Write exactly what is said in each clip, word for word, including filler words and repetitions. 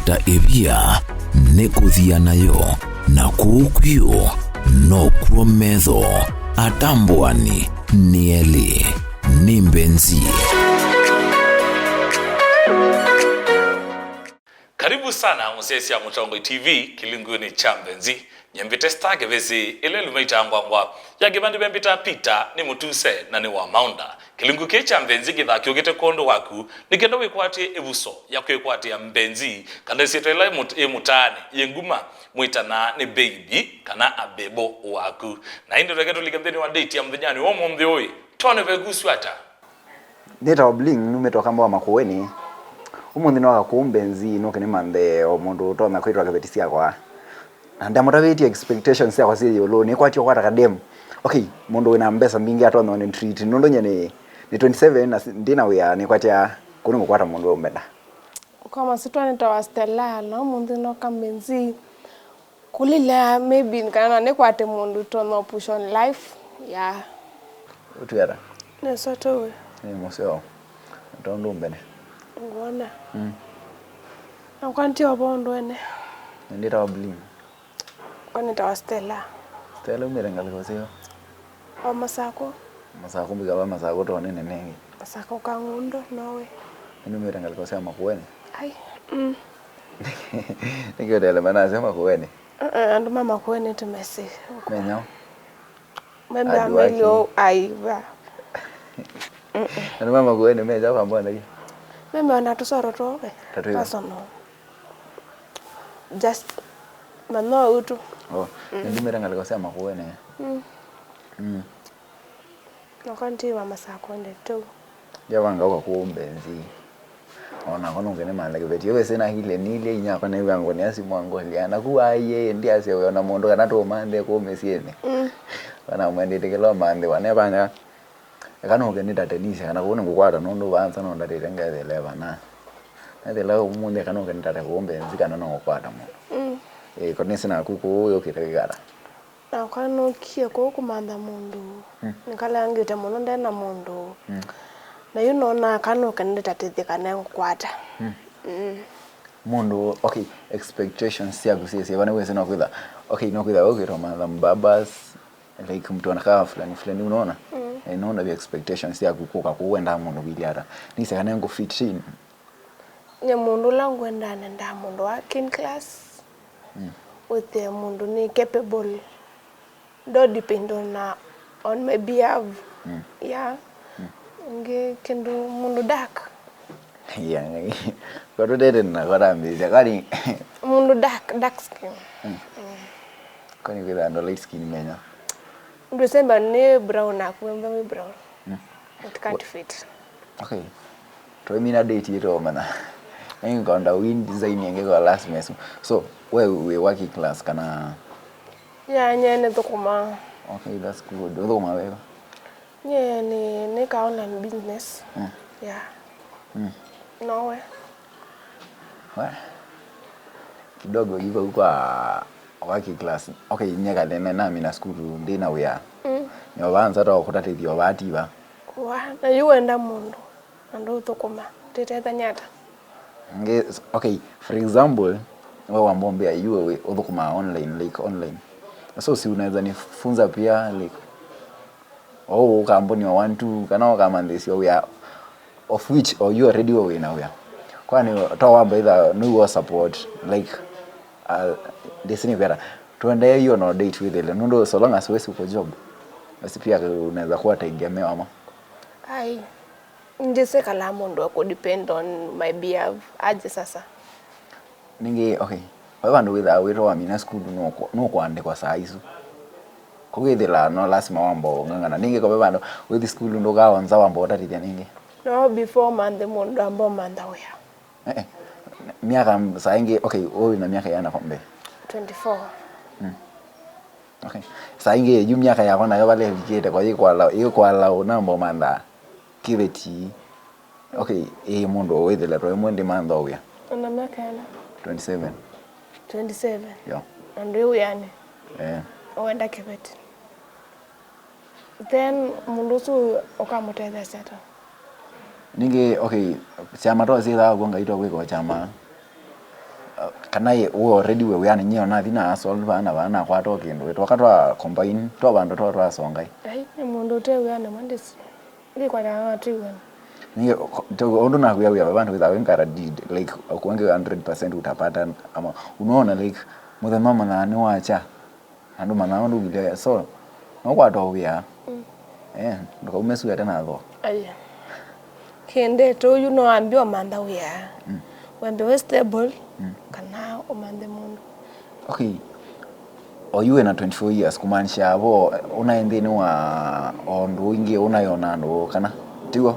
Ta ĩvia nĩ kũthia nayo, na kũu kwĩũ nokw'o metho atambũani nĩ elĩ. Nĩ Mbenzi. Karibu sana mũsyaĩĩsya Mũtongoi T V kĩlungunĩ kya Mbenzi. Nyie mbĩte Star Kĩvĩsĩ, ĩla ĩluma ĩtangwangwa ya kĩvandĩ vembĩta Peter nĩ mũtuse na nĩ wa maũnda. Kĩlungu kĩĩ kya Mbenzi kĩthakyũkĩte kwondũ waku, nĩ kenda wĩkwatĩe ĩvuso ya kwĩkwatĩa Mbenzi, kana ĩsyĩtwa ĩla ĩmũt-, ĩmũtaanĩ, yĩ nguma, mwĩtanaa nĩ baby kana a bebo waku. Na ĩndĩ tũeke tũlike nthĩnĩ wa date ya mũthenyanĩ wa ũmũnthĩ ũĩ, twone vekuswata. Nĩtawa Bling, numĩte Ũkamba wa Makueni. Ũmũnthĩ noka kũu Mbenzi, nũke nĩmanthe o mũndũ ũtonya kwĩtwa kĩveti syakwa. Na ndamũtavĩtye expectations syakwa syĩ ĩũlũ, nĩkwatya ũkwata kadem. Okay, mũndũ wĩna mbesa mbingĩ atonya nĩ treat. Nũndũ nye nĩ, nĩ twenty-seven na si-, ndĩ na wĩa, nĩkwatya kũu nĩngũkwata mũndũ ũmbenda. Kwa masyĩtwa nĩtawa Stella, na ũmũnthĩ noka Mbenzi. Kũlilea maybe kana nĩkwate mũndũ tonya push on life. Yeah. Ũtwĩata? Nesa tũwe. Nĩ mũseo. Tondũ mbene. Ngwona. Mm. Na kwa ndio bondo ene. Nĩndĩtawa Bling. Kwa nĩtawa Stella. Stella, umĩte ngalĩko seo? O Masakũ. Masakũ, mbika va Masakũ tondũ nĩ nene. Masakũ Kang'undo, nowe. Ĩndĩ umĩte ngalĩko sya Makueni? Ai. Mm. Nĩkĩ ũtelemana nasyo Makueni? Uh-uh, andũ ma Makueni tũmesĩ. Menyaũ? Meme Andũ amenyo ake. Aiva. Andũ ma Makueni meja kwa mbona hiyo? Meme ona tũsoro twoke. Tatũiva. Personal. Just manyo utu. Oh, nĩndumĩte ngalĩko sya Makueni. Mm. Mm. Nakwa ndiwa Masakũ ndeto. Ndiavanga ũka kũu Mbenzi. Ona kono ngene male kĩveti. Yo wese na hile nile inyakwa na iwango ni asimu wangu lia. Na kuwa aye ndi ase we ona mũndũ kana tũmanthe kũu mĩsyĩnĩ. Mm. Kana mwendete kĩlo manthe wane banga. Eka nũke nĩtate nĩsĩ kana kũu nĩngũkwata nũndũ vaa nza no ndatĩte ngethĩle vana. Nethĩla ũmũnthĩ eka nũke nĩtate kũu Mbenzi kana no ngũkwata mũndũ. Mm. Ĩĩ, ko nĩsĩ naku kũu yũkĩte kwĩkata. Nakwa nũkie kũu kũmantha mũndũ. Mm. Nĩkalangĩte mũno nde na mũndũ. Mm. Na yu nonaa eka nũke nĩtatĩthye kana ngũkwata. Mm. Mm. Mũndũ, okay, expectations syaku syĩsĩ vana wĩsĩ no kwĩtha. Okay, no kwĩtha ũkĩtwa mantha mbabas. Like mtu anakaa fulani fulani, unaona? Mm. Eh, naona vya expectations yaku kũka kũu wendaa mũndũ vili ata. Nĩsĩ kana ngũ fit in. Nye mũndũ ũla ngwendaa nendaa mũndũ working class. Mm. Wĩthĩe mũndũ nĩ capable. Ndo depend on, uh, on my behalf. Mm. Yeah. Mm. Nge kĩndũ mũndũ dark. Yeah, ngai. Kwa tutete na kwa tambĩsya. Kwani Mũndũ dark, dark skin. Mm. Mm. Kwani kwĩtha andũ light skin menya? Ndũsemba nĩ brown na kuemba wĩ brown. Mm. It can't fit. Okay. Twemina date yetu omana. Ngai ngonda win design yenge kwa last mess. So, we, we working class kana? Yeah, nye nĩ thũkũma. Okay, that's good. Ũthũkũma wega. Nye nĩ, nĩka online business. Mm. Yeah. Mm. Nowe. We. Kidogo hivyo kwa working class. Okay, nye katene namina sukulu ndĩ na wĩa. Mm. Nyobanza to kũtatĩthio bativa. Wa, na yu wenda mũndũ. Na ndũthũkũma, tũtethany'a ata? Nge-, okay, for example, we wambombea yu we ũthũkũmaa online, like online. So si unaweza nifunza pia, like, oh, ũkambũnĩwa one two, kana ũkamanthĩsya wĩa, of which, or you already we wĩna wĩa. Kwani to wamba itha nĩu wa support, like, uh, ndĩsĩ nĩkwĩta, tuendee hiyo no date wĩthĩle, nũndũ so long as wesi uko job, basi pia unaweza kuwa tegemeo ama. Ai. Ndĩsĩ kana mũndũ akũ depend on my behalf aje sasa. Ningĩ, okay, vai vandũ wĩthaa wĩtwa wamina sukulu nũkũ-, nũkũandĩkwa saa isu. Kũu wĩthĩlaa no lasima wamba ũng'ang'ana. Ningĩ ko vai vandũ wĩthi sukulu ndũkaonza wamba ũtatĩthya ningĩ. No before manthe mũndũ amba ũmantha wĩa. Eh, eh. Myaka saa ingĩ, okay, ũyũ na myaka yana kwa mbee? Twenty-four. Mm. Okay. Saa ingĩ yu myaka yakwa nayo valevikĩte kwa yĩkwala, yĩkwala ũnamba ũmantha kĩveti. Okay, ĩ mũndũ wĩthĩla twa ĩmwe ndĩmantha wĩa. Ona myaka yana? Twenty-seven. Twenty-seven? Yo. Na ndwĩ wĩanĩ? Eh. Wenda kĩveti. Then mũndũ ũsu ũkamũtetheesya ata? Ningĩ, okay, kyama to syĩthaa kw'o, Ngai to kwĩka o kyama. Kana ye, we already we wĩanĩ, nyie onathi na solve vaa na vaa, nakwata o kĩndũ, twoka twa combine, twa vandũ twa twasongai. Ai, nĩ mũndũ ũte wĩanĩ mwa ndĩsi. Ndikwatana na twĩw'ana. Nĩ, ko-, to-, ũndũ nakwĩa wĩa vandũ wĩthaa wĩ guaranteed, like, ũkũenge hundred percent utapata, ama, unaona, like, mũthenya ũmanyaa nĩ wakya, andũ manyaa ũndũ ũilye, so, no kwata o wĩa. Mm. Eh, ndũkaume sua tena tho. Aya. Kĩndĩtũ ũyu no ambie ũmantha wĩa. Mm. Wambe wĩ stable, mm, kana ũmanthe mũndũ. Okay. O yu wĩna twenty-four years, kumaanisha vo ũnaĩ nthĩnĩ wa o ũndũ ũingĩ ũnayona andũ kana, tiw'o?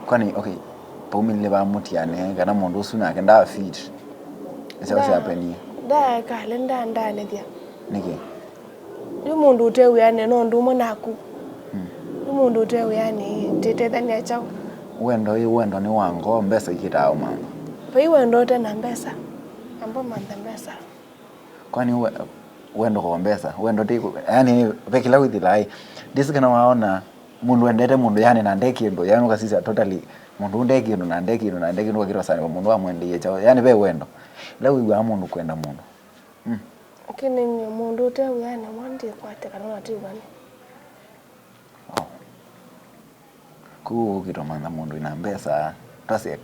Kwani, okay, paumĩlile va mũtianĩe kana mũndũ ũsu nake ndaa fit? Nĩ kyaũ kyapenie? Ndaekale ndandanĩthya. Nĩkĩ? Yu mũndũ ũte wĩanĩ no ũndũ ũmwe naku. Mm. Yu mũndũ ũte wĩanĩ tĩtethania kyaũ? Wendo ĩ, wendo nĩ wa ngoo, mbesa ikĩtaa ũmantha. Vai wendo ũte na mbesa. Amba ũmanthe mbesa. Kwani we-, wendo kwa mbesa, wendo ti ku-, yani, ve kĩla wĩthĩlaa ĩ. Ndĩsĩ kana waona mũndũ endete mũndũ, yani, na nde kĩndũ, yani, ũkasisya totally, mũndũ ũyũ nde kĩndũ, na nde kĩndũ, na nde kĩndũ, ũkakĩtwa sana, mũndũ amwendeie kyaũ, yani, ve wendo. Ĩla wĩw'aa mũndũ kwenda mũndũ. Mm. Lakini nyie mũndũ ũte wĩanĩ mwa ndikwate kana ũnatiw'ani. Oh. Kũu ũkĩtwa mantha mũndũ wĩna mbesa, twasye,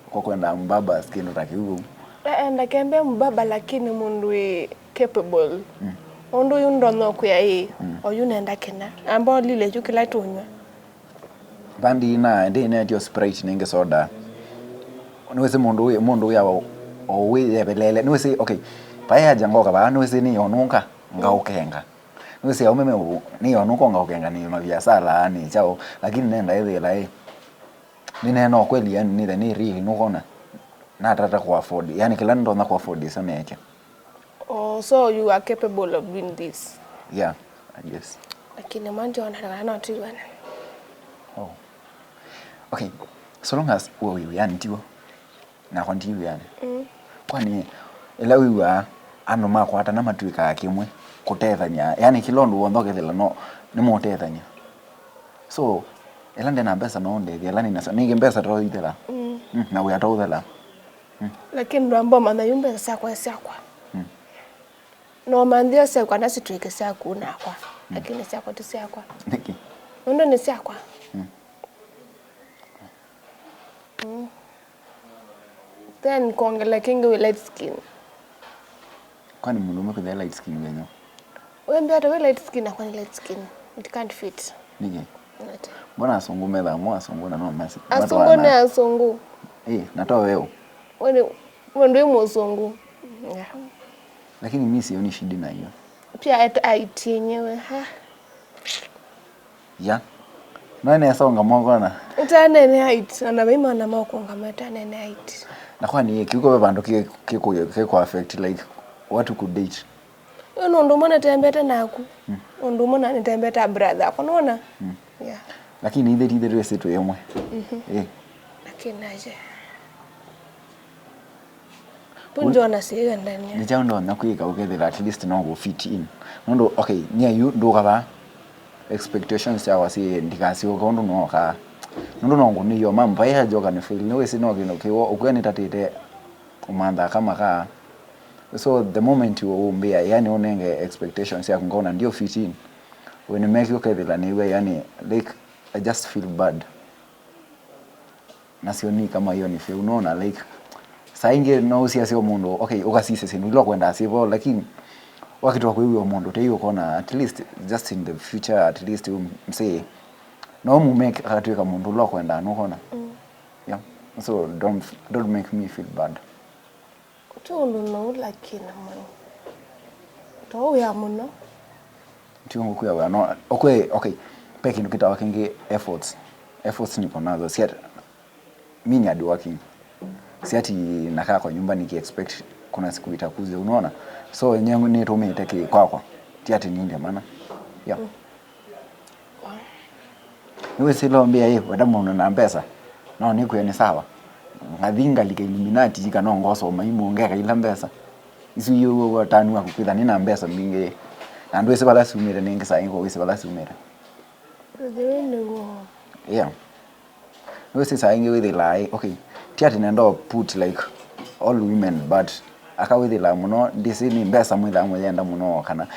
kwa kwenda mbabas kĩndũ ta kĩu. E-, enda kembe mbaba, lakini mũndũ wĩ capable. Mm. Ũndũ ũyũ ndonya kwĩa ĩ, mm, oyu nenda kĩna. Amba ũlile yu kĩla tũnywa. Vandi na ndĩ netio Sprite nĩngĩ soda. Nĩwĩsĩ mũndũ wĩ, mũndũ wĩ o wĩ yeveleele. Nĩwĩsĩ, okay, pae aja ngoka vaa, nĩwĩsĩ nĩ yonũka, ngaũkenga. Nĩwĩsĩ aũme me ũvũ, nĩ yonũka ngaũkenga nĩ maviasala, nĩ kyaũ, lakini nenda ĩthĩla ĩ. Nĩneena ũkweli, yani, nĩthe nĩ real, nũkona. Natata kũ afford. Yani, kĩla ndonya kũ afford, ĩso nĩekya. Oh, so you are capable of doing this? Yeah, I guess. Lakini mwa ndiona kana no twĩw'ane. Oh. Okay. So long as we wĩ wĩanĩ, tiw'o? Nakwa ndi wĩanĩ. Mm. Kwani ĩla wĩw'aa andũ makwatana matw'ĩkaa kĩmwe kũtethany'a, yani kĩla ũndũ w'onthe ũkethĩla no nĩmũũtethany'a. So, ĩla ndĩ na mbesa no ũndethya, ĩla nĩ na sa-, nĩngĩ mbesa to ithela. Mm. Mm, na wĩa to ũthela. Mm. Lakini ndwamba ũmanya yu mbesa syakwa ĩ syakwa. Mm. No manthĩa syaku kana sitw'ĩke syaku nakwa. Mm. Lakini syakwa ti syakwa. Nĩkĩ? Nũndũ nĩ syakwa. Mm. Mm. Then kwongela kĩngĩ wĩ light skin. Kwani mũndũ ũmwe kwĩthĩa light skin wenyu? Wĩmbĩa ata wĩ light skin nakwa nĩ light skin. It can't fit. Nĩkĩ? Not. Mbona asũngũ methaa mo asũngũ na no masi-, asũngũ matwaana? Nĩ asũngũ. Eh, na to weũ. Wene, wendo wĩ mũsũngũ. Yeah. Lakini mi sioni shida na hiyo. Pia hata height yenyewe, ha. Ya. No nesonga moko na. Ũtanene height, ona vaima ona moko ngama ũtanene height. Na kwani kiuko ve vandu ki, ki ku, ki ku affect, like, watu ku date? Ũyũ nĩ ũndũ ũmwe nĩtembete naku. Mm. Ũndũ ũmwe na nĩtembete a brother akwa, nona? Mm. Yeah. Lakini ithe, ithe twĩsĩ twĩ ĩmwe. Mhm. Eh. Lakini aje. Pũ njoona syĩendania. Nĩ kyaũ ndonya kwĩka ũkethĩla at least no kũ fit in? Nũndũ, okay, nyie yu ndũka vaa, expectations syakwa syĩ ndikasyoka ũndũ nookaa. Nũndũ no ngũnĩio, mama, vai ajoka nĩ fail. Nĩwĩsĩ no kĩndũ kĩw'o, ũkwĩa nĩtatĩte ũmantha kama kaa. So the moment ũmbĩa, yani ũnenge expectations syaku, ngona ndio fit in. When make ũkethĩla nĩw'a, yani, like, I just feel bad. Nasyo ni kama hiyo ni fair, unaona, like, saa ingĩ no ũsiasya mũndũ, okay, ũkasisya syĩndũ ila ũkwenda asye vo, lakini wakĩtwa kwĩw'a mũndũ tei ũkona, at least, just in the future, at least, um, msee, no mũmake akatwĩka mũndũ ũla ũkwendaa, nũkona? Mm. Yeah. So, don't, don't make me feel bad. Ti ũndũ nou, lakini mwe. To wĩa mũno. Ti ũngũ kwĩa wĩa, no, okay, okay. Pe kĩndũ kĩtawa kĩngĩ efforts. Efforts niko nazo. Si ati, mi ni hard working. Si ati nakaa kwa nyumba niki expect kuna siku itakuja, unaona? So, nyengu nĩtũmĩte kĩ kwakwa. Ti ati ninde mana. Yeah. Mm. Nĩwĩsĩ lombĩa ĩ, wenda mũndũ na mbesa, no nĩkwĩe nĩ sawa. Ngathi ngalika Illuminati, kana ngosoma imũ, ngeka ila mbesa. Isu iũw'a ũtanu waku kwĩtha nĩ na mbesa mbingĩ. Na ndwĩsĩ vala siumĩte, nĩngĩ saa ingĩ wĩsĩ vala siumĩte. Ũthĩu nĩguo. Yeah. Nĩwĩsĩ saa ingĩ wĩthĩlaa ĩ, okay, ti ati nenda put, like, all women, but aka wĩthĩlaa mũno ndĩsĩ nĩ mbesa mwĩthaa mũyenda mũno, kana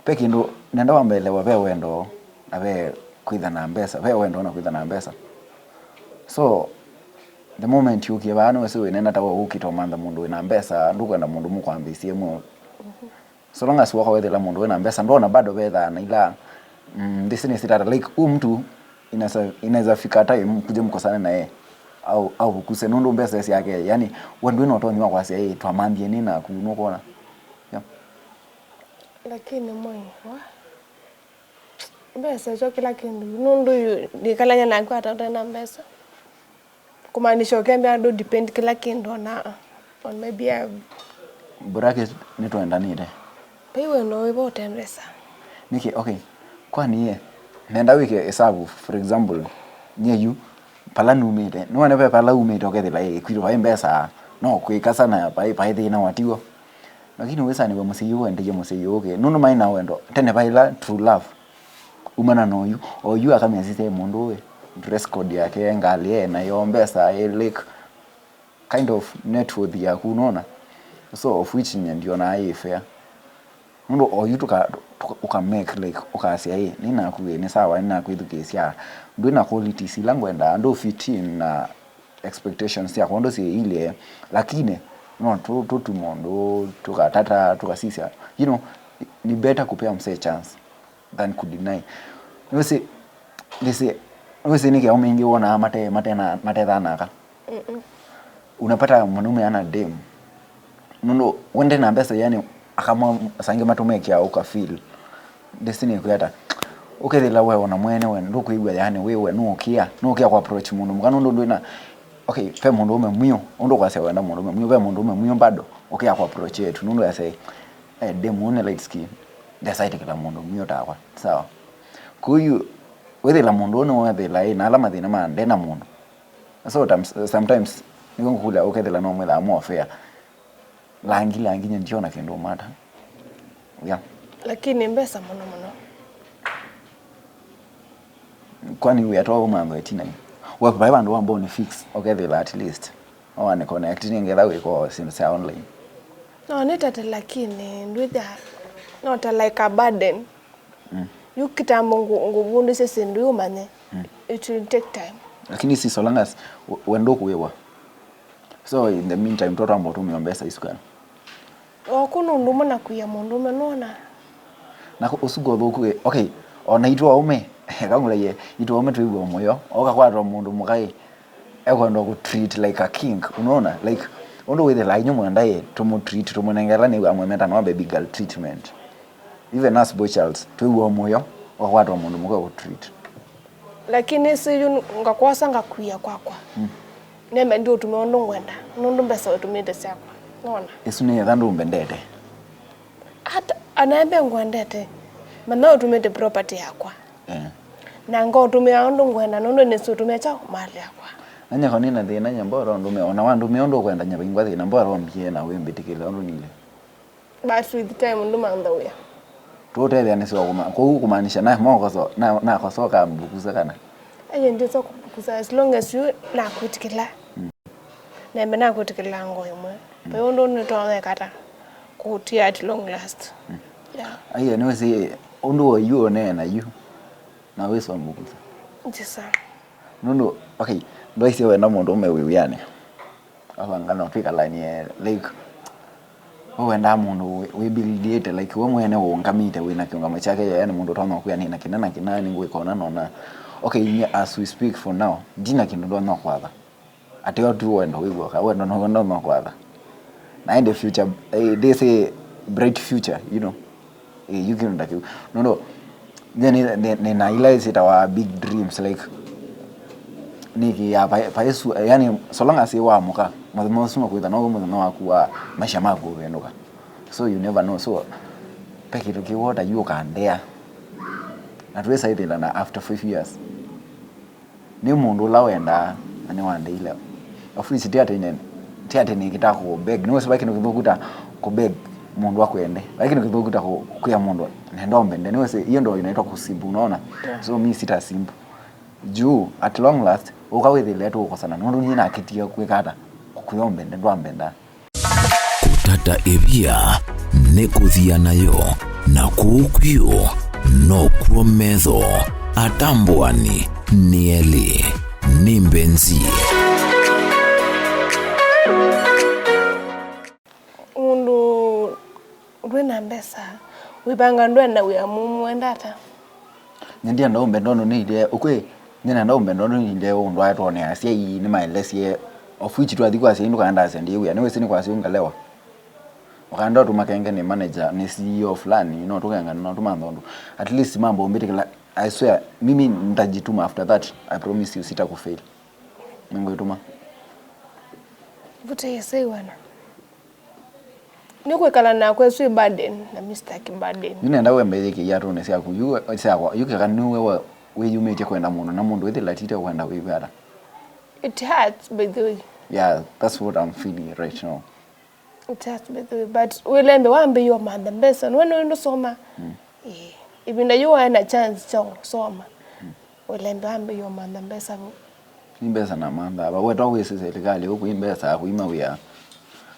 ve kĩndũ nenda wambaelewa, ve wendo na ve kwĩtha na mbesa, ve wendo na kwĩtha na mbesa. So the moment yũkie vaa nĩwĩsĩ wĩnena ta we ũkĩte ũmantha mũndũ wĩna mbesa, ndũkwenda mũndũ mũkwambĩĩsye mwe. So long as woka wethĩla mũndũ wĩna mbesa, ndona bado vethaa na ila, mm, ndĩsĩ nĩsĩ tata, like, huyu mtu inaweza, inaweza fika time mkuje mkosane na yeye au, au ukuse nũndũ mbesa syake, yani we ndwĩna ũtonyi wa kwasya ĩ twamanthie nĩ naku, nũkwona? Yeah. Lakini mwaigua mbesa syo kĩla kĩndũ, nũndũ yu ndikalany'a naku ata ũte na mbesa. Kumaanisha ũkembea ndũ depend kĩla kĩndũ ona on maybe a Bracket nĩtwendanĩte. Vai wendo wĩva ũte mbesa. Nĩkĩ? Okay. Kwani ye nenda wĩke ĩsavu, for example, nyie yu pala numĩte, nĩwone ve pala umĩte ũkethĩla ĩ kwitũ vai mbesa, no kwĩkasa na vai, vai thĩna watiw'o. Lakini wĩsanĩw'a mũsyai ũũ wendeie mũsyai ũũ kĩ, nũndũ maĩ na wendo tene, vaĩla true love. Umana na oyu, oyu akamĩasisya ĩ mũndũ ũĩ dress code yake, ngalĩ e nayo, mbesa ĩ, like, kind of net worth yaku, unaona? So of which nye ndionaa ĩ fair. Nũndũ oyu tũka, tũka, ũka make, like, ũkasya ĩ nĩ naku ĩ, nĩ sawa, nĩ nakwĩthukĩĩsya, ndwĩ na qualities ila ngwendaa, ndũ fit in na expectations syakwa ũndũ syĩilye, lakini no tũ, tũtuma ũndũ, tũkatata, tũkasisya, you know, ni better kupea msee chance than kudeny. Nĩwĩsĩ, nĩsĩ, nĩwĩsĩ nĩkĩ aũme aingĩ wonaa mate, mate na, matethaa naka. Unapata mwanaume ana dem nũndũ wende na mbesa, yani akamwa sange matumekea ukafeel destiny kwata. Ukethĩla we ona mwene we ndũkwĩw'a, yani wĩ we nũũkĩa, nũũkĩa kwa approach mũndũ mũka nũndũ ndwĩna, okay, ve mũndũ ũme mwio ũndũ kwasya wenda mũndũ ũme mwio, ve mũndũ ũme mwio bado ũkĩa kwa approach yetu nũndũ yasya eh, dem ũũ nĩ light skin, ndesa ĩtĩkĩla mũndũ mwio takwa, sawa. Kũu wĩthĩla mũndũ ũũ nĩwethĩla ĩ na ala mathĩna ma ndena mũndũ. So tam- sometimes nĩkyo ngũkũlya ũkethĩla no mwĩthaa more fair. Langi, langi nye ndiona kĩndũ ũmata. Yeah. Lakini mbesa mũno mũno. Kwani wĩa twa ũmantho ĩtina ĩ? Wa vai vandũ wamba ũni fix, ũkethĩla at least. Oane connect nĩngetha wĩko syĩndũ sya online. No nĩ tate lakini ndwĩthĩa no ta like a burden. Mm. Yu kitambo ngũvundĩsye syĩndũ yu ũmanye. Mm. It will take time. Lakini si so long as we ndũkũĩwa. So in the meantime twatwamba ũtũmĩa mbesa isu kana. Oku nũndũ ũmwe na kwia mũndũũme nũona. Na ũsu kũthũku ĩ, okay, ona itũ aũme, eka ngũlaie, itũ aũme twĩw'aa mũyo, ũkakwatwa mũndũ mũka ĩ, ekwenda kũ treat like a king, unaona? Like, ũndũ wĩthĩlaa inyu mwenda ĩ, tũmũ treat, tũmũnengela nĩw'a mwemeta no baby girl treatment. Even us boy childs, twĩw'aa mũyo, ũkakwatwa mũndũ mũka kũ treat. Lakini si yu ngakwosa ngakuia kwakwa. Mm. Nembe ndiũtũmĩa ũndũ ngwenda, nũndũ mbesa ũtũmĩte syakwa. Nona? Ĩsu nĩ etha ndũmbendete. Hata anaembe ngwendete, manya ũtũmĩte property yakwa. Eh. Na ngaũtũmĩa ũndũ ngwenda, nũndũ nĩsĩ ũtũmĩa kyaũ mali yakwa. Nanyako nĩna thĩna nye mbora ũndũmĩa, ona wandũmĩa ũndũ ũkwenda nye vaingwa thĩna, mbora ũmbie na wĩmbĩtĩkĩle ũndũ nile. But with time ndũmantha wĩa. Tũũtetheanĩsya o kũma-, kũu kũmaanisha na mokoso, na, nakosoka mbukusa kana? Aye ndĩsa kũmbukusa as long as you nakwĩtĩkĩla. Mm. Nembe nakwĩtĩkĩla ngo ĩmwe. Mm. Pe ũndũ nĩtwaeka ata kũtia at long last. Mm. Yeah. Aye nĩwĩsĩ ũndũ wa yu ũneena yu na wĩswa mbukusa. Ndĩsa. Nũndũ, okay, ndwaisye wenda mũndũ ũme wĩ wĩanĩ. Avanga no twĩkalanie, like, we wendaa mũndũ wĩ-, wĩbuildiĩte, like, we mwene ũũngamĩte, wĩna kĩũngamo kyake, yani mũndũ ũtonya kwĩa nĩ na kĩna na kĩna, nĩngwĩka ũna na ũna. Okay, nye as we speak for now, ndina kĩndũ ndonya kwatha. Atĩ o tu wendo wĩw'oka, wendo no ndonya kwatha. Na ĩndĩ future, eh, they say bright future, you know. Ĩĩ, yu kĩndũ ta kĩu. Nũndũ, nye nĩ, nĩ, nĩ na ila syĩtawa big dreams, like, nĩkĩaa, vai, vai su-, yani, so long as ĩ waamũka, mũthenya ũsu no kwĩtha noguo mũthenya waku wa maisha maku ũvĩndũka. So you never know. So, ve kĩndũ kĩw'o ta yu ũkandea. Na twĩsa ĩthĩla na after five years. Nĩ mũndũ ũla wendaa na nĩwandeile. Of which ti atĩ nĩ, ti atĩ nĩkĩtaa kũ beg. Nĩwĩsĩ vai kĩndũ kĩthũku ta kũ beg mũndũ akwende. Vai kĩndũ kĩthũku ta kũ-, kwĩa mũndũ nenda ũmbende. Nĩwĩsĩ hiyo ndo inaitwa kusimp, unaona? Yeah. So mi sita simp. Juu at long last ũka wĩthĩle tũkũkosana nũndũ niĩ nakĩtie kwĩka ata kũkwĩa ũmbende, ndwambenda. Ta ĩvia nĩ kũthia nayo, na kũu kwĩũ nokw'o metho atambũani nĩ elĩ. Nĩ mbenzi. Mũndũ ndwĩ na mbesa, wĩvanga ndwenda wĩa mũmũ wenda ata? Nyendia ndaumbe ndono nĩile ũkwĩ, nyina ndaumbe ndono nĩile ũndũ atwonea asyai nĩmaelesye, of which twathi kwa asyai ndũkaenda asendie wĩa, nĩwĩsĩ nĩ kwasya ũngalewa. Ũkaenda ũtũma kenge nĩ manager, nĩ C E O fulani, no tũkengane, no tũmantha ũndũ. At least mambo mbĩtĩkĩla, I swear, mimi nitajituma after that, I promise you, sitakufail. Nĩngwĩtũma. Vute yesei wana. Nĩkwĩkala nakwa ĩsu ĩ burden, na Mister Kiburden. Yu nenda wembe yĩkĩia atũnĩ syaku, yu syakwa, yu kĩka nĩwe wa-, wĩyumĩtye kwenda mũndũ, na mũndũ wĩthĩla tite kwenda wĩw'e ata. It hurts, by the way. Yeah, that's what I'm feeling right now. It hurts, by the way, but wĩlembe wambĩie ũmantha mbesa, nĩwe nũĩ ndũsoma. Mm. Ĩĩ. Ĩvinda yu waĩ na chance kya ũsoma. Mm. Wĩlembe wambĩie ũmantha mbesa vu. Ni mbesa na mantha. Aba wetwa wĩsĩ serikali huku hii mbesa ya kuima wĩa.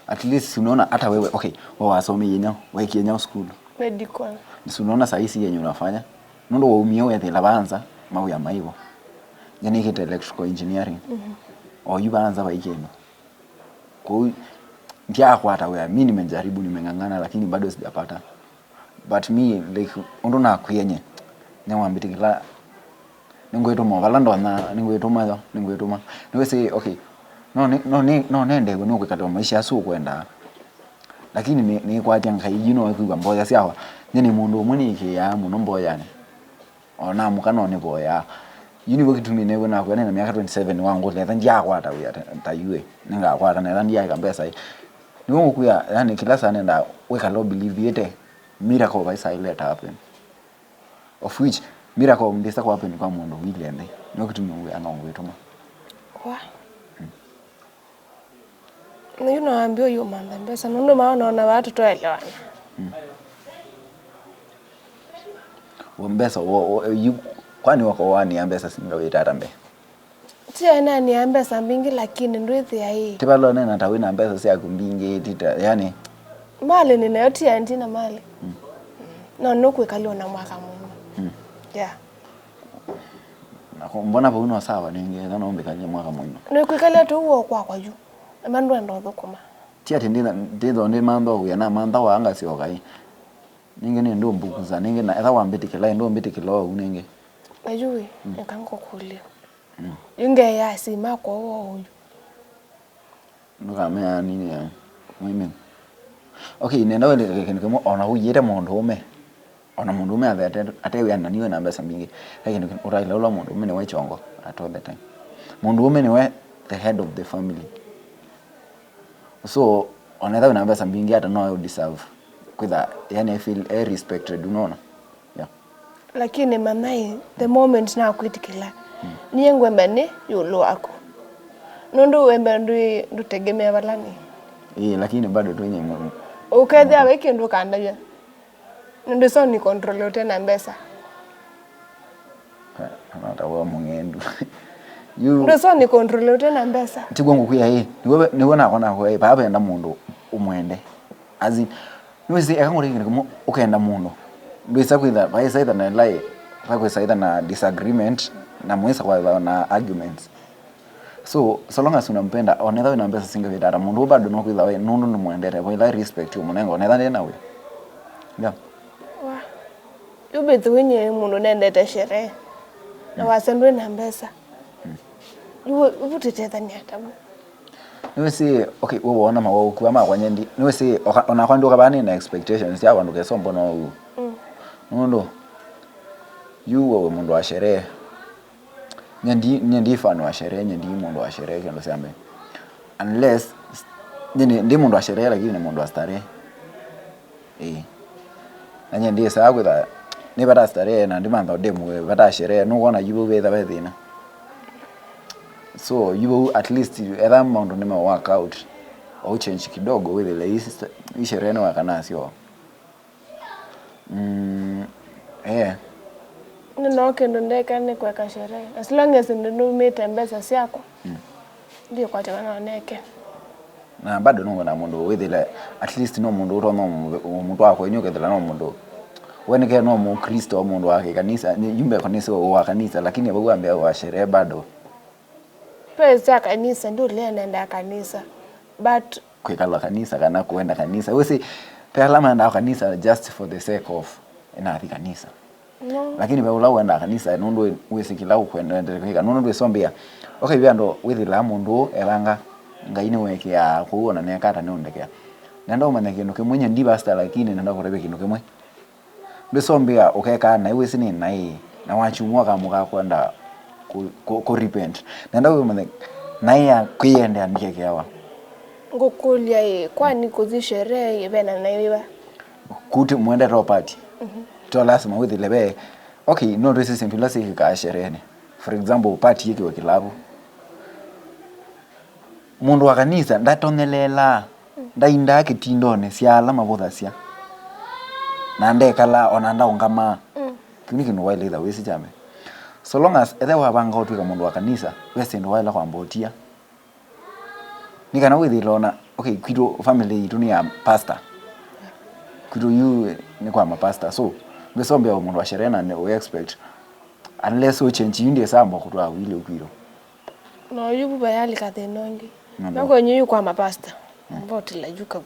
At least unaona hata wewe, okay, wewe wasomie nyaũ, wekie nyaũ school. Medical. Si unaona saa hii si yenye unafanya? Nũndũ waumie wethĩla banza, mawĩa maivo. Nyanĩkĩte electrical engineering. Mhm. Oyu banza vaikĩndũ. Kũu, ndiakwata wĩa. Mi nimejaribu, nimeng'ang'ana, lakini bado sijapata. But mi, like, ũndũ nakwĩe nye, nĩwambĩtĩkĩla, nĩngwĩtũma o vala ndonya, nĩngwĩtũma yo, nĩngwĩtũma. Nĩwĩsĩ, okay, no nĩ-, no nĩ-, no nende wĩ nũkwĩkalĩwa maisha asu ũkwendaa. Lakini nĩ-, nĩkwatya Ngai, yu no kwĩw'a mboya syakwa. Nye nĩ mũndũ ũmwe nĩĩkĩĩaa mũno mboyanĩ. O namũka no nĩvoyaa. Yu nĩw'o kĩtumi nĩw'o nakwĩa nĩna myaka twenty-seven wangũlya, etha ndyakwata wĩa ta, ta yu ĩ, nĩngakwata, na etha ndyaĩka mbesa ĩ. Nĩw'o ngũkwĩa, yani, kĩla saa nendaa wĩkala ũbelieve ĩte, miracle vai saa ila ĩta happen. Of which, miracle ndĩsa kũ happen kwa mũndũ wĩlĩ nthĩ. Nĩw'o kĩtumi ngwĩa no ngwĩtũma. Wa? Mm. Na yu nawambia ũyũmantha mbesa, nũndũ maona ona vaa tũtoelewana. Mm. Wa mbesa, wa, wa, yu, kwani wako wania mbesa singa wĩta ata mbee? Ti aĩ nanĩa mbesa mbingĩ, lakini ndwĩthĩa ĩ. Ti vala ũnena ta wĩna mbesa syaku mbingĩ, ti ta, yani. Mali nĩnayo, ti aĩ ndina mali. Mm. No nũkwĩkalya ona mwaka mũima. Mm. Yeah. Na kũ-, mbona vau no sawa nĩngĩ, ethwa no mbĩkalye mwaka mũima. Nĩkwĩkalya tu w'o kwakwa yu. Ema ndwenda ũthũkũma. Ti atĩ ndĩna, ndĩthwa ndĩmantha wĩa, namantha waa ngasyoka ĩ. Nĩngĩ nĩndũmbukusa, nĩngĩ na, ethwa wambĩtĩkĩla, ĩ ndũmbĩtĩkĩla oou nĩngĩ. Na yu ĩ, mm, eka ngũkũlye. Mm. Yu ngeea asima kwa ũũ ũyu. Ndũkamea nini ya mũimĩ. Okay, nenda wele kĩndũ kĩmwe, ona ũiĩte mũndũ ũme. Ona mũndũ ũme athe ate, ate wĩa na niwe na mbesa mbingĩ. He kĩndũ kĩmwe, ũtaĩle ũla mũndũ ũme nĩwe chongo at all the time. Mũndũ ũme nĩwe the head of the family. So, ona ethwa wĩna mbesa mbingĩ ata no you deserve. Kwĩtha, yani, I feel, eh, respected, unaona? Yeah. Lakini manyai, the moment nakwĩtĩkĩla, mm, niĩ ngwemba nĩ ĩũlũ waku. Nũndũ wemba ndwĩ-, ndũtegemea vala nĩ. Ĩĩ, lakini bado twĩnye mũndũ. Ũkethĩa we kĩndũ ũkandavya. Nũndũ so nĩ control ũte na mbesa. Anatawa mũng'endu. Yu. Nũndũ so nĩ control ũte na mbesa. Tiguo ngũkwĩa ĩ, nĩwe, nĩwe nakwa nakwa ĩ, vaa venda mũndũ ũmwende. As in, nĩwĩsĩ, eka ngũre kĩndũ kĩmwe, ũkenda mũndũ. Ndwĩsa kwĩtha, vaĩsa ĩtha na ĩla ĩ, vakwĩsa ĩtha na disagreement, na mwĩsa kwĩtha na arguments. So, so long as unampenda, onetha wĩna mbesa singa vĩtata, mũndũ ũũ bado no kwĩtha we, nũndũ nĩmwendete, vaĩla respect ũmũnenga, onetha ndĩ na wĩa. Yeah. Wa. Yu bĩthĩ wĩnyie mũndũ nendete sherehe. Na, mm, wasya ndwĩ na mbesa. Mm. Yu ũ-, ũvutĩtethania ata we? Nĩwĩsĩ, okay, we wona mawaũkua makwa nyendi. Nĩwĩsĩ, oka-, onakwa ndũkavaa nĩ na expectations ya vandũ kesombo no ũu. Mm. Nũndũ, yu we wĩ mũndũ wa sherehe. Nye ndi, nye ndi fan wa sherehe, nye ndi mũndũ wa sherehe kĩndũ kya mbee. Unless, nye nĩ, ndi mũndũ wa sherehe, lakini nĩ mũndũ wa starehe. Ĩĩ. Na nye ndĩsaa kwĩtha, nĩ vata starehe, na ndimantha ũdemu, vata sherehe, nũkwona yu vau vetha ve thĩna. So, yu vau at least, etha maũndũ nĩme work out, au change kidogo, wĩthĩle ii sta-, ii sherehe nĩwakanasyo. Mm, eh. Nĩ no kĩndũ ndeka nĩ kweka sherehe. As long as nĩnumĩte mbesa syakwa, mm, ndikwatĩwa no neke. Na bado nũkwenda mũndũ wĩthĩle, at least no mũndũ ũtonya ũmũ-, ũmũtwaa kwenyu, ũkethĩla no mũndũ wenekee no Mũkristo, mũndũ wa kĩkanisa, yumbe kanisa, wa kanisa, lakini vau ambĩa wa sherehe bado. Praise ya kanisa, ndũlea nenda kanisa. But kwĩkala kanisa kana kũenda kanisa. Wĩsĩ, pe ala maendaa kanisa just for the sake of, "Nathi kanisa." No. Lakini ve ũla ũendaa kanisa, nũndũ wĩ-, wĩsĩ kĩla ũkwendete kwĩka. Nũndũ ndwĩsombĩa. Okay, ve andũ wĩthĩlaa mũndũ ũũ evanga, Ngai nĩwekĩaa kũu, ona neka ata nĩũndekea. Nenda ũmanya kĩndũ kĩmwe, nye ndi pastor, lakini nenda kũtavya kĩndũ kĩmwe. Ndwĩsombĩa ũkekaa naĩ wĩsĩ nĩ naĩ, na wakyumwa ũkamũka kwenda kũ-, kũ-, kũ-, repent. Nenda ũmanye naĩ ya kwĩyendea ndikekeawa. Ngũkũlya ĩ, kwani kũthi sherehe ĩ, vena naĩ wĩva? Kuti mwendete o party. Mhm. To lazima wĩthĩle ve. Okay, no twĩsĩ syĩndũ ila syĩkĩkaa sherehenĩ. For example, party yĩkĩwe kĩlavu. Mũndũ wa kanisa ndatonyeleelaa, ndaindaa kĩtindonĩ sya ala mavũthasya, na ndekalaa, ona ndaũngamaa. Mm. Kĩu nĩ kĩndũ waĩle ĩtha wĩsĩ kyambe. So long as ethe wavanga ũtw'ĩka mũndũ wa kanisa, ve syĩndũ waĩle kwamba ũtia. Nĩ kana wĩthĩle ona, okay, kwitũ family yitũ nĩ ya pastor. Kwitũ yu nĩ kwa mapastor. So, ndwĩsombea mũndũ wa sherehe na nĩ expect, unless ũ change yu ndĩsamba kũtwaa wili ũkwitũ. No yu vayalika thĩna ũngĩ. No, no. No kwenyu yu kwa mapastor. Mm. Votela yu kagu.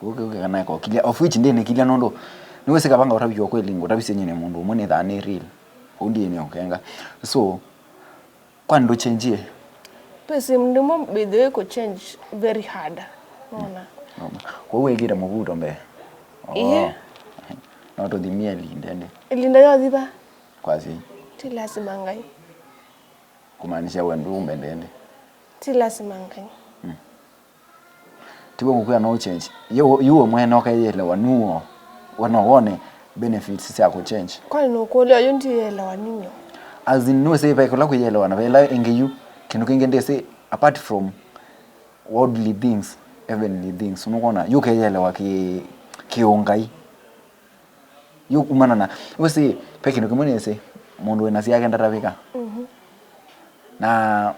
Kũu kĩu kĩkanaeka ũkilya, of which ndĩnĩkilya nũndũ nĩwĩsĩ kavanga ũtavisye ũkweli, ngũtavisye nyie nĩ mũndũ ũmwe nĩthaa nĩ real. Kũu ndiĩ nĩ ũkenga. So, kwani ndũchenjie? Pesi mũndũ ũmwe by the way kũ change very hard. Nona. Noma. Kũu wĩkĩte mũvuto mbee. Oh. Ĩĩ. No tũthimie ĩlinda ĩndĩ. Ĩlinda yothitha? Kwasya. Ti lasima Ngai. Kumaanisha we ndũũmbendee ĩndĩ. Ti lasima Ngai. Mm. Tiw'o ngũkwĩa no change. Yu, yu we mwene ũkeyĩelewa nuo. We no wone benefits sya kũ change. Kwani nũkũlya ũyũ ndielewa ninyũ? As in, nũsĩ ve kũla kwĩyĩelewa na vela ĩngĩ yu. Kĩndũ kĩngĩ ndĩsĩ, apart from worldly things, heavenly things. Nũkwona, yu ũkeyĩelewa kĩ, kĩũngai. Yu kumana na, wĩsĩ, ve kĩndũ kĩmwe nĩsĩ, mũndũ wĩna syake ndatavĩka. Mhm. Na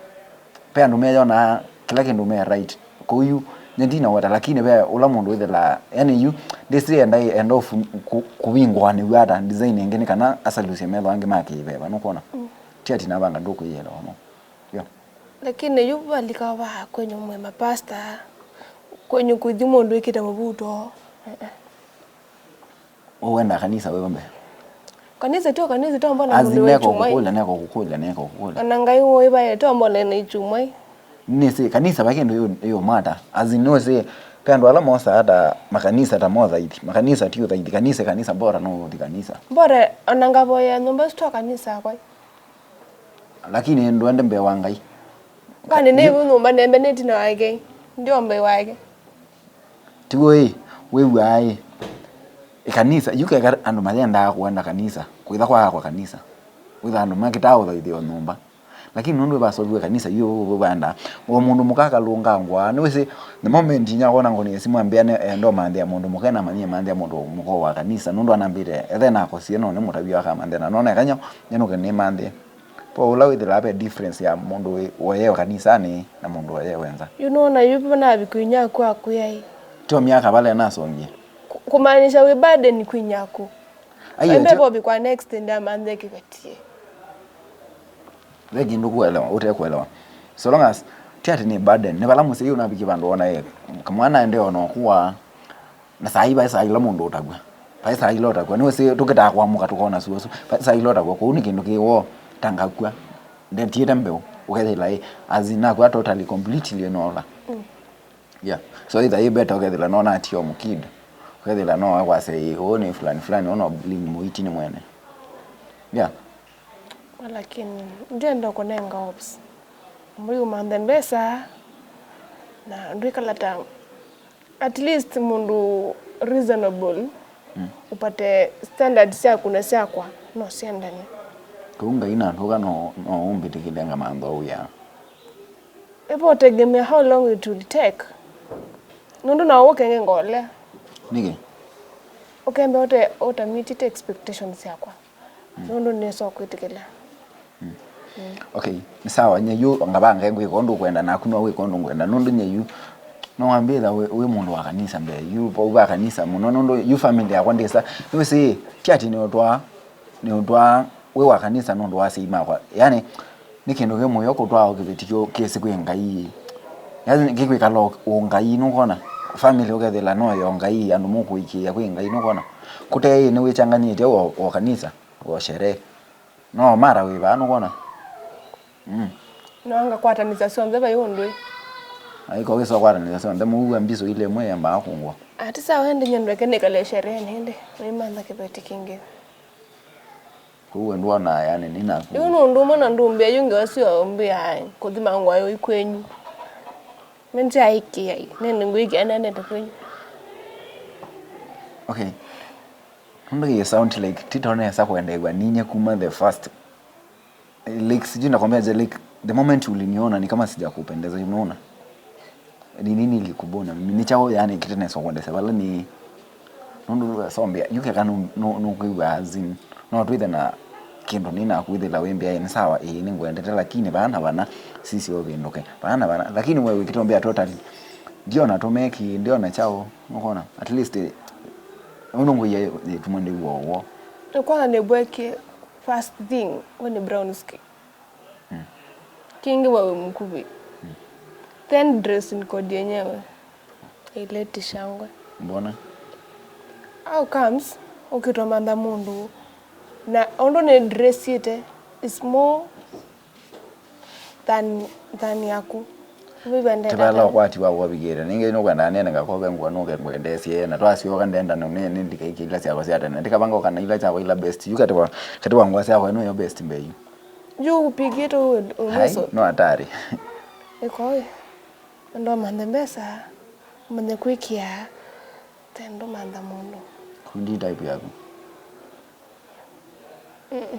ve andũ meyonaa kĩla kĩndũ me right. Kũu yu, nye ndinaweta, lakini ve ũla mũndũ wĩthĩlaa, yani yu, ndĩsĩ enda, enda ũfu-, kũ-, kũvingũanĩw'a ata design ĩngĩ nĩ kana asalusye metho angĩ ma kĩveva, nũkwona? Mm. Ti ati navanga ndũkwĩyĩelewa mo. Yo. Lakini yu valika va kwenyu mwĩ mapasta, kwenyu kũthi mũndũ ĩkĩte mũvuto. Eh, eh. Ũwenda kanisa wĩva mbee? Kanisa tio kanisa, to mbona mũndũ wĩ chumai. Neko kũkũlya, neko kũkũlya, neko kũkũlya. Ona Ngai wĩ vae, to mbona ena ichumai. Nĩsĩ, kanisa va kĩndũ yu, yu mata. As in, nũsĩ, pe andũ ala mosaa ta makanisa ta mothaithi. Makanisa ti ũthaithi. Kanisa, kanisa, bora no ũthi kanisa. Bora, ona ngavoya nyũmba sito kanisa kwai. Lakini ndwende mbee wa Ngai. Kwani nĩ vu nyũmba nembe nĩ tina wake? Ndio mbee wake. Tiw'o ĩ, wĩw'aa ĩ, ĩkanisa, yu keka andũ mayendaa kũenda kanisa, kwĩtha kwakwa kanisa, wĩtha andũ makĩtaa ũthaithĩo nyũmba. Lakini nũndũ ĩvasolw'e kanisa yu vaenda, o mũndũ mũka akalũnga ngũa, nĩwĩsĩ, the moment inya wona ngũnĩe simũ ambĩa nĩ enda ũmanthĩa mũndũ mũka, namanyie manthĩa mũndũ mũka wa kanisa, nũndũ anambĩte, ethe nakosie no nĩ mũtavya akamanthĩa, na nona ĩkanya, nĩnũke nĩmanthĩe. Po ũla wĩthĩlaa ve difference ya mũndũ wĩ, ũeewe kanisanĩ na mũndũ ũeewe nza. Yu nona yu vanavi kwinya aku akwĩai. Tyo myaka vala nasongie. Ku-, kumaanisha wĩ burden kwinya aku. Aiyo, ende tyo- vovi kwa next ndamanthe kĩvetie. Ve kĩndũ kuelewa, ũtekuelewa. So long as, ti ati nĩ burden, nĩ vala mũsyai ũnavikie vandũ wona ĩ, kamwana ende ona ũkua, na saa ii vai saa ila mũndũ ũtakw'a. Vai saa ila ũtakw'a. Nĩwĩsĩ tũkĩtaa kũamũka tũkona suasũ. Vai saa ila ũtakw'a. Kũu nĩ kĩndũ kĩ woo ta ngakw'a. Ndetiĩte mbeũ. Ũkethĩla ĩ. As in nakw'a totally completely nola. Mm. Yeah. So either ĩ better ũkethĩla no natia mũkid. Ũkethĩla no akwase ĩ. Ũũ nĩ fulani fulani. Ũno bling mũitinĩ mwene. Yeah. Lakini, ndienda kũnenga ops. Mũyumanthe mbesa, na ndwĩkala ta, at least mũndũ reasonable, mm, ũpate standards syaku na syakwa, no syendane. Kũu Ngai natũka no, no ũmbĩtĩkĩle ngamantha ũu ya. Ĩvo ũtegemea how long it will take. Nũndũ na ũkenge ngolea. Nĩkĩ? Ũkembe ũte, ũtamitite expectations syakwa. Mm. Nũndũ nĩsa kwĩtĩkĩla. Mm. Okay, nĩ sawa, nye yu ngavange ngwĩka ũndũ ũkwenda, naku no wĩka ũndũ ngwenda, nũndũ nye yu no wambĩtha wĩ, wĩ mũndũ wa kanisa mbee, yu vau va kanisa mũno, nũndũ yu family yakwa ndĩsa, nĩwĩsĩ, ti ati nĩũtwaa, nĩũtwaa wĩ wa kanisa nũndũ wa asyai makwa, yani, nĩ kĩndũ kĩ mũyo kũtwaa o kĩveti kĩu kĩsĩ kwĩ Ngai, yani, kĩkwĩkala o, o Ngai, nũkwona, family ũkethĩla no yo Ngai, andũ mũkũĩkĩĩa kwĩ Ngai, nũkwona, kũte ĩ nĩwĩkyanganyĩte o, o kanisa, o sherehe. No mara wĩ vaa, nũkwona? Mm. No ngakwatanĩsya syonthe vai ũndũ ĩ. Aiko wĩsa kwatanĩsya syonthe, mũua mbisũ ile ĩmwe yambaa kũngwa. Ati sawa, ĩndĩ nyie ndweke nĩkale sherehe nĩndĩ. Wĩmantha kĩveti kĩngĩ. Kũu we ndwona yani nĩ naku. Yu nĩ ũndũ ũmwe na ndũmbĩa yu ngewa syo mbĩa kũthima ngwayo ikwenyu. Menjaĩkĩai, nĩndĩ ngwĩkĩa nendete kwenyu. Okay. Nũndũ you sound like tito nesa kwendeew'a ninyie kuma the first. Like, sijui nakwambiaje, like, the moment uliniona ni kama sijakupendeza, unaona? Ni nini ilikubona? Ni chao yani kitenesa kuendesa vala ni nũndũ sombia yukeka no no kwigwa azin no twithe na kĩndũ nĩ nakwĩthĩla wĩmbĩa ni sawa ĩĩ nĩ ngwendete lakini vana vana sisi ũvĩndũke vana vana lakini we wĩkĩtombea totally ndiona tũmeki ndiona chao nũkona at least Ũndũ ngũia ĩtumwa ndĩw'o ũw'o. Kwanza nĩbwekie first thing we nĩ brown skin. Mm. Kĩngĩ we wĩ mũkuvĩ. Mm. Then dressing code yenyewe. Ileti shangwe. Mbona? How comes ũkĩtwa mantha mũndũ na ũndũ nĩ dressite is more than than yaku. Vivendete. Tivala ukwati wa wavikire ningi nukwenda nene ngakove ngua nuke ngwendesie na twasyoka ndenda no ne ne ndikaike ila syakwa sya tene ndikavanga kana ila syakwa ila best yu kati wa kati wa ngua syakwa ino yo best mbei. Yu upigite uwe Hai, umeso. No hatari. Iko ndo manthe mbesa manye kwikia tendo mantha mundu. Kundi type yaku. Mm.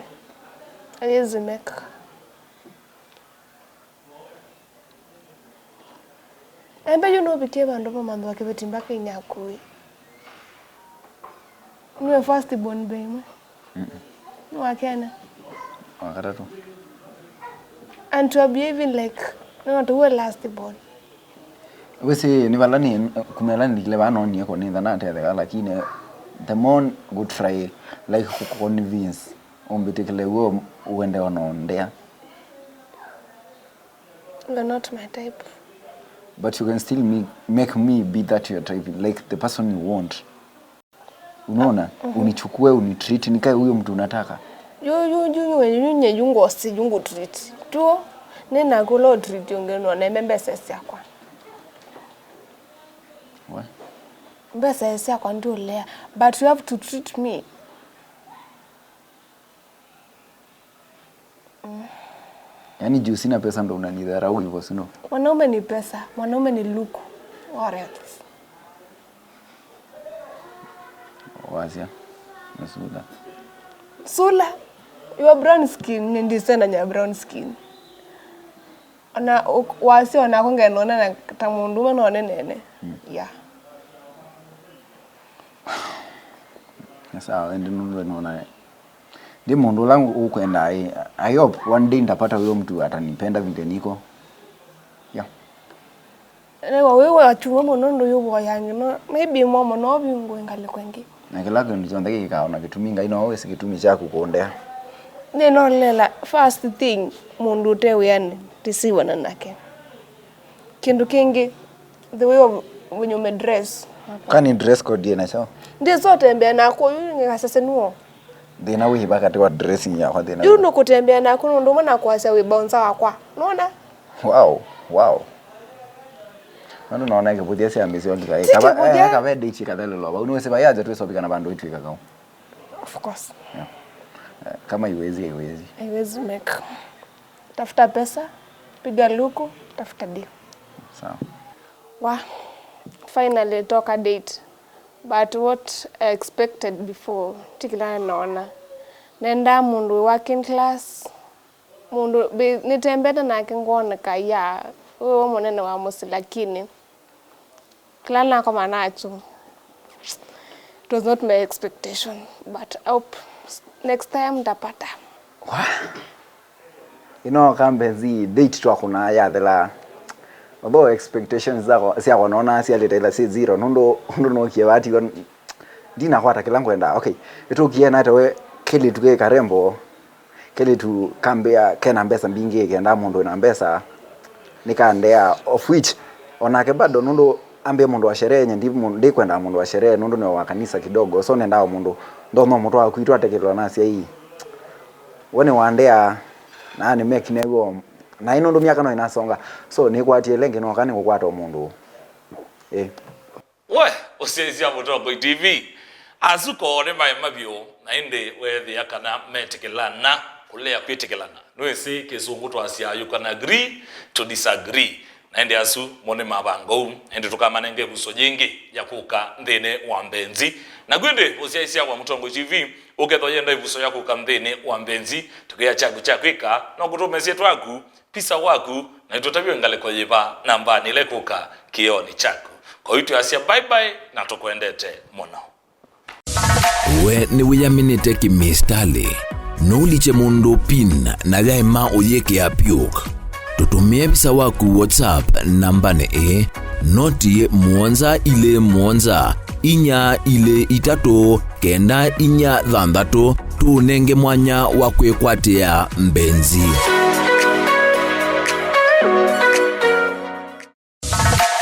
Ayezi meka. Embe yu nuvikie vandu va manthu akiveti mbaka inyakui. Niwe first born be imwe. Mm-mm. Ni wa kene. Wa katatu. And to be even like, no, to we last born. Wĩsĩ nĩ vala nĩ kumela nilikile vaa nonie ko nĩtha natetheka lakini the more good fry like kuconvince ũmbĩtĩkĩle w'o uende ona ũndea. You're not my type. But you can still me, make me be that your type, like the person you want. Unaona? Mhm. Unichukue, unitreat, nikae huyo mtu unataka. Yu yu yu yu yu nye yu ngosi yu ngutreat. Tu nina kulo treat unge no na mbesa syakwa. What? Mbesa syakwa ndulea, but you have to treat me. Yaani juu sina pesa ndo unanidharau hivyo, si ndio? Mwanaume ni pesa, mwanaume ni look. What else? Wasya. Ni sura. Sura. You are brown skin, ni ndisenda nya brown skin. Ona wasya ona kongena ona ta mundu mwana onenene. Mm. Yeah. Ni sawa, ende nundu nona Ndi mũndũ ũla ũkwenda, I, I hope one day ndapata huyo mtu atanipenda vile niko. Yeah. Nĩwa wĩ wa kyumwa mũno ndũyũvoya ng'ĩno, maybe momo no vingũe ngalĩko ĩngĩ. Na kĩla kĩndũ kyonthe kĩkĩkaa na kĩtumi, Ngai no wĩsĩ kĩtumi kyaku kũndea. Nĩnolela first thing mũndũ ũte wĩanĩ ndisiwana nake. Kĩndũ kĩngĩ, the way of venye umedress. Kwani dress code yĩna kyaũ? Ndĩsotembea naku yu ngĩkasese nuo. Thĩna wĩ va katĩ wa dressing yakwa thĩna yu wĩ va? Nũkũtembea naku nũndũ ũmwe na kwasya wĩ bouncer wakwa. Nona? Wow, wow. Nũndũ naona kĩvũthya sya mbĩsĩ ongika. Ti kava, kĩvũthya. Eh, kave date kathelelo vau. Nĩwĩsĩ vayaja twĩsovika na vandũ itwĩka kau. Of course. Yeah. Eh, kama iwezi, haiwezi. Haiwezi make. Tafuta pesa, piga luku, tafuta deal. Sawa. Wa, finally toka date. But what I expected before, ti kĩla naona. Nenda mũndũ wĩ working class, mũndũ, nĩtembete nake ngwoneka, ya, wewe mũnene wa mũsyĩ, lakini Kĩla nakoma nakyo, it was not my expectation, but I hope next time ndapata. Wa? Ĩno kambenzi date twakũna yathela. Although expectations zakwa, syakwa nona syalĩte ila syĩ zero, nũndũ, nũndũ nokie vatiwa ndinakwata kĩla ngwenda. Okay, ĩtũkie natawe kĩlĩtu kĩ karembo, kĩlĩtu kambĩa kena mbesa mbingĩ, kenda mũndũ wĩna mbesa nĩkandea, of which onake bado nũndũ ambĩa mũndũ wa sherehe, nye ndi mũ-, ndikwenda mũndũ wa sherehe nũndũ nĩ wa kanisa kidogo, so nendaa mũndũ ndonya mũtwaa kwitũ atekĩlwa na asyai. We nĩwandea, na nĩmekinew'o, na ĩ nũndũ myaka no ĩnasonga, so nĩkwatie lengĩ noka nĩkũkwata o mũndũ. Ĩ. We, ũsyaisya Mũtongoi T V. Asu koo nĩ maema vyũ, na ĩndĩ weethĩa kana metĩkĩlana, kũlea kwĩtĩkĩlana. Nĩwĩsĩ kĩsũngũ twasya, "You can agree to disagree." Na ĩndĩ asu mo nĩ mavanga ũu, na ĩndĩ tũkamanenga ĩvuso yĩngĩ ya kũka nthĩnĩ wa mbenzi. Naku ĩndĩ ũsyaisya wa Mũtongoi T V, ũkethwa yenda ĩvuso ya kũka nthĩnĩ wa mbenzi, tũkĩa kyaku kya kwĩka, no kũtũmesye twaku, pisa waku, na ĩtũtavye ngalĩko yĩva nambanĩ ĩla ĩkũka kĩonĩ kyaku. Kwa hiyo twasya bye bye na tũkwendete mũno. We nĩwĩyaminĩte kĩmĩsitalĩ? Nũulikye mũndũ pin na yaema ũyĩkĩa puk. Tũtũmĩe visa waku WhatsApp nambanĩ ĩĩ, noti mũonza ilĩ mũonza, inya ilĩ itatũ, kenda inya thanthatũ, tũũnenge mwanya wa kwĩkwatĩa mbenzi.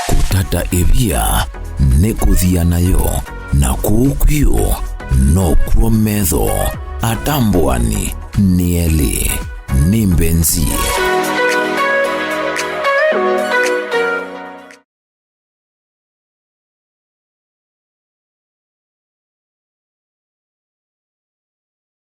Kũtata ĩvia nĩ kũthia nayo, na kũu kwĩũ nokw'o metho atambũani nĩ elĩ. Nĩ mbenzi.